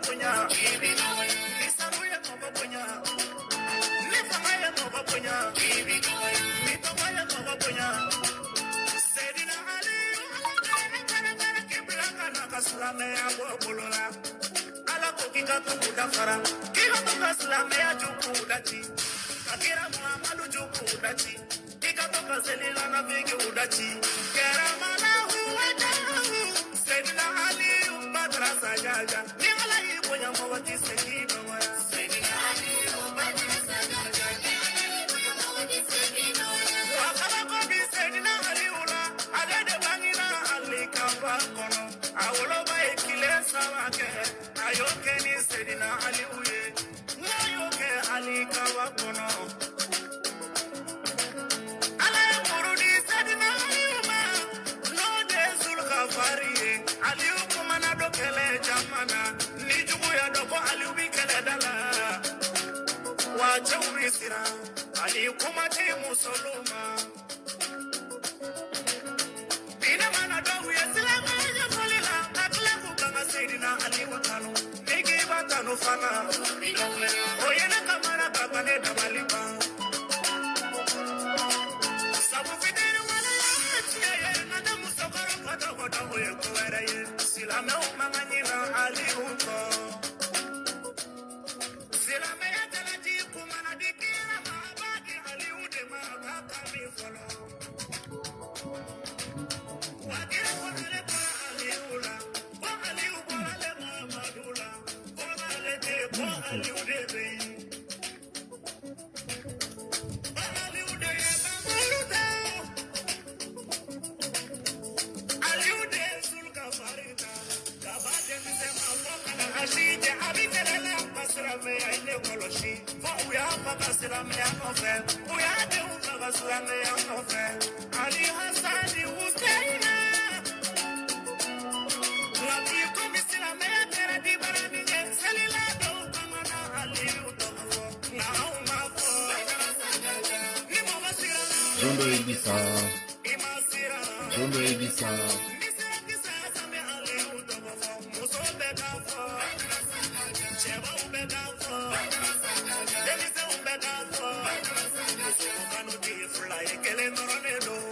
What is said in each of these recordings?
bonya, ni sanu ye mɔgɔ bonya, ni fanga ye mɔgɔ bonya, ni tɔgɔ ye mɔgɔ bonya. Seydina Aliyu, Ala de ye k'i bila ka na ka silamɛya bɔ bolo la. Ala ko k'i ka to k'u dafara, k'i ka to ka silamɛya ju k'u daci, ka kira Muhamadu ju k'u daci, k'i ka to ka seli lanafigiw daci. Kɛrɛmalahu wajahu, Seydina Aliyu Badara Sajaja, ni Ala y'i bonya, mɔgɔ tɛ se k'i dɔgɔya. Seydina Aliyu Badara Sajaja, ni Ala y'i bonya, mɔgɔ tɛ se k'i dɔgɔya. Wa kabako bi Seydina Aliyu la, ale de bangena alikaba kɔnɔ. A woloba ye tile 3 kɛ, a y'o kɛ ni Seydina Aliyu ye, n'a y'o kɛ alikaba kɔnɔ. Ala ye muru di Seydina Aliyu ma, n'o de ye Zulkafari ye. Aliyu kumana dɔ kɛlɛ jama na, ni juguya dɔ ko Aliyu bi kɛlɛ da la. Wa cɛw bi siran, ani kuma tɛ musolu ma. Diinɛ mana dɔw ye silamɛya ɲɛfɔli la, ka tila k'u kan ka Seydina Aliyu tanu. Ni k'i b'a tanu fana, o ye ne kamana ka ban, ne dabali ban. Sabu fitiri waleya ye tiɲɛ ye, n'an tɛ musokɔrɔba tɔgɔ dɔn, o ye ko wɛrɛ ye. Silamɛw man ka ɲinɛ Aliyu kɔ. Silamɛya jalaji kumana di kira ma, a b'a di Aliyu de ma k'a ka min fɔlɔ. Wa kira ko ale bɔra Aliyu la, ko Aliyu bɔra ale Muhamadu la, ko n'ale tɛ, ko Aliyu de bɛ yen. Ko Aliyu de ye Bamuru ta. Aliyu de ye Zulkafari ta. Ka ba denmisɛn ma fɔ ka na a si jɛ, a bi kɛlɛ la ka silamɛya in de kɔlɔsi. Fo u y'a faga silamɛya nɔfɛ, u y'a denw faga silamɛya nɔfɛ. Ali Hasani Huseyina. Nka bi komi silamɛya kɛra dibaranin ye, selila dɔw kamana Aliyu tɔgɔ fɔ, nka anw m'a fɔ. Ni mɔgɔ siranna, Don dɔ i bi sa, i ma siran. Don dɔ i bi sa. Ni sera kisa sami Aliyu tɔgɔ fɔ, muso bɛɛ k'a fɔ, cɛbaw bɛɛ k'a fɔ, denmisɛnw bɛɛ k'a fɔ. Muso kanu tɛ fila ye, kelen dɔrɔn de don.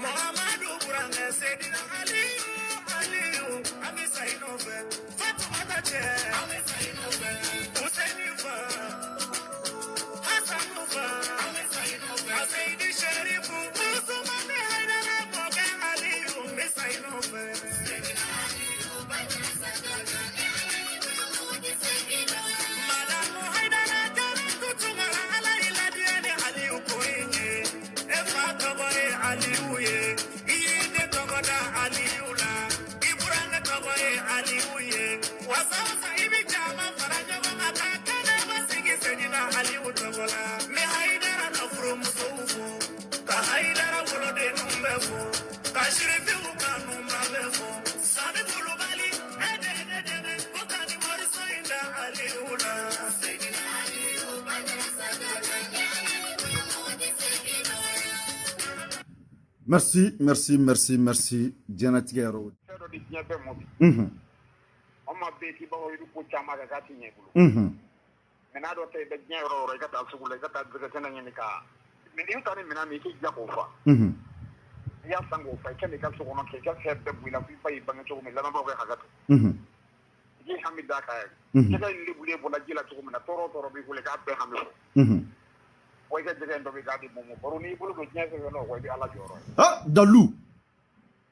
Muhammadu burankɛ Seydina Aliyu, Aliyu, an bɛ sa i nɔfɛ. Fatumata cɛ, an bɛ sa i nɔfɛ. Useni fa, Hasanu fa, an bɛ sa i nɔfɛ. Aseyidi Sherifu, Usumani Hayidara mɔkɛ Aliyu, n bɛ sa i nɔfɛ. Madamu Hayidara Jara Tutunkara, Ala y'i ladiya ni Aliyu ko in ye. E fa tɔgɔ ye Aliyu ye, i y'i den tɔgɔ da Aliyu la, i burankɛ tɔgɔ ye Aliyu ye. Wasa wasa i bɛ caman fara ɲɔgɔn kan ka kɛnɛba sigi Seydina Aliyu tɔgɔ la. N bɛ Hayidara ka furumusow fo, ka Hayidara wolodenninw bɛɛ fo, ka Sirifiw ka nunba bɛɛ fo. Sani Kulubali, e de ye ne dɛmɛ ko ka nin wariso in da Aliyu la. Seydina Aliyu Badara Sajaja, ni Ala y'i bonya, mɔgɔ tɛ se k'i dɔgɔya. Merci, merci, merci, merci. Diɲɛlatigɛ yɔrɔ. Fɛn dɔ di diɲɛ bɛɛ mɔ bi. Anw ma bɛɛ k'i b'a fɔ i bɛ ko caman kɛ k'a ti ɲɛ i bolo. Mais n'a dɔ tɛ, i bɛ diɲɛ yɔrɔ o yɔrɔ, i ka taa sugu la, i ka taa jɛgɛ ɲini ka i bɛ taa ni minɛn min ye, i k'i jija k'o fa. I y'a san k'o fa, i ka n'i ka so kɔnɔ kɛ, i ka fɛn bɛɛ bɔ i la f'i fa y'i bange cogo min, lamɛnbagaw ka hakɛ to. I k'i hami d'a kan yɛrɛ. Jɛgɛ in lebulen bɔra ji la cogo min na, tɔɔrɔ o tɔɔrɔ b'i bolo, i k'a bɛɛ hami fɔ. Wa i ka jɛgɛ in dɔ bɛ k'a di mun ma? Baro n'i bolo don diɲɛ fɛn fɛn na, o kɔ i bɛ Ala jɔyɔrɔ ye. Ah, dalu.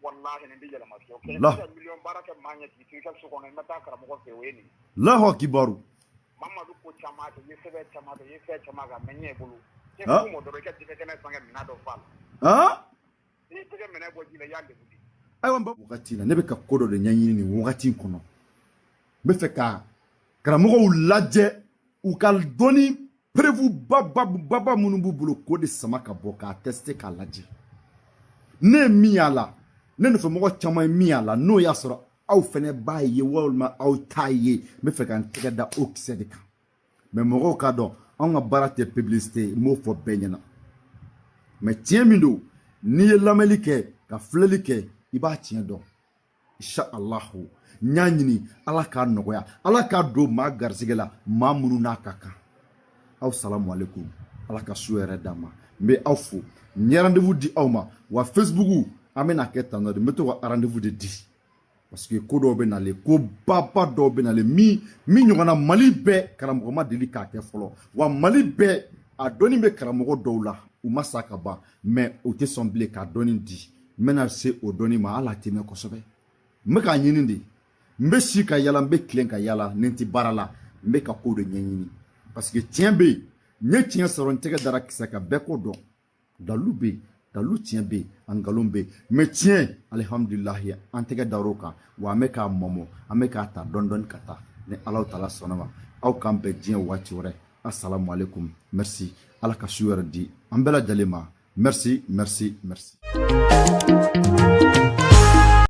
Walahi nin tɛ yɛlɛma fiyewu. Kɛ i Allah. bɛ ka miliyɔn baara kɛ maa ɲɛ k'i to i ka so kɔnɔ, i ma taa karamɔgɔ fɛ, o ye nin ye. Allahu akibaru. Mamadu ko caman kɛ, i ye sɛbɛn caman kɛ, i ye fɛn caman kɛ, a ma ɲɛ i bolo. I Ah. ko mɔ dɔrɔn, i ka jɛgɛ kɛnɛ san ka minɛn dɔ fa la. Ah? N'i ye jɛgɛ minɛ bɔ ji la, i y'a lebu de. Ayiwa, n ba wagati la, ne bɛ ka ko dɔ de ɲɛɲini nin wagati in kɔnɔ. N bɛ fɛ ka karamɔgɔw lajɛ, u ka dɔnni Preuve baba baba minnu b'u bolo k'o de sama ka bɔ k'a tester k'a lajɛ. Ne ye min y'a la, ne nɔfɛmɔgɔ caman ye min y'a la, n'o y'a sɔrɔ aw fɛnɛ b'a ye walima aw t'a ye, n bɛ fɛ ka n tɛgɛ da o kisɛ de kan. Mais mɔgɔw k'a dɔn, anw ka baara tɛ publicité ye, n b'o fɔ bɛɛ ɲɛna. Mais tiɲɛ min don, n'i ye lamɛnni kɛ ka filɛli kɛ, i b'a tiɲɛ dɔn. Insha Allahu, n y'a ɲini Ala k'a nɔgɔya, Ala k'a don maa garisɛgɛ la, maa minnu n'a ka kan. Aw salamu aleykum, Ala ka su yɛrɛ d'an ma. N bɛ aw fo, n ye rendez-vous di aw ma wa. Facebook, an bɛna kɛ tan nɔ de, n bɛ to ka rendez-vous de di parce que ko dɔw bɛ nalen, ko baba dɔw bɛ nalen, min min ɲɔgɔnna Mali bɛɛ karamɔgɔ ma deli k'a kɛ fɔlɔ. Wa Mali bɛɛ a dɔnni bɛ karamɔgɔ dɔw la, u ma sa ka ban, mais u tɛ sɔn bilen k'a dɔnni di. N bɛna se o dɔnni ma, hali a tɛ mɛn kosɛbɛ. N bɛ k'a ɲini de, n bɛ si ka yala, n bɛ tilen ka yala, ni n tɛ baara la, n bɛ ka ko de ɲɛɲini parce que tiɲɛ bɛ yen. N ye tiɲɛ sɔrɔ, n tɛgɛ dara kisɛ kan, bɛɛ k'o dɔn. Dalu bɛ yen, dalu tiɲɛ bɛ yen, a nkalon bɛ yen, mais tiɲɛ, alihamudulilahi, an tɛgɛ dar'o kan. Wa an bɛ k'a mɔmɔ, an bɛ k'a ta dɔɔni dɔɔni ka taa ni Ala taala sɔnna ma. Aw k'an bɛn diɲɛ waati wɛrɛ. Assalamu alaikum, merci. Ala ka su yɛrɛ di an bɛɛ lajɛlen ma. Merci, merci, merci.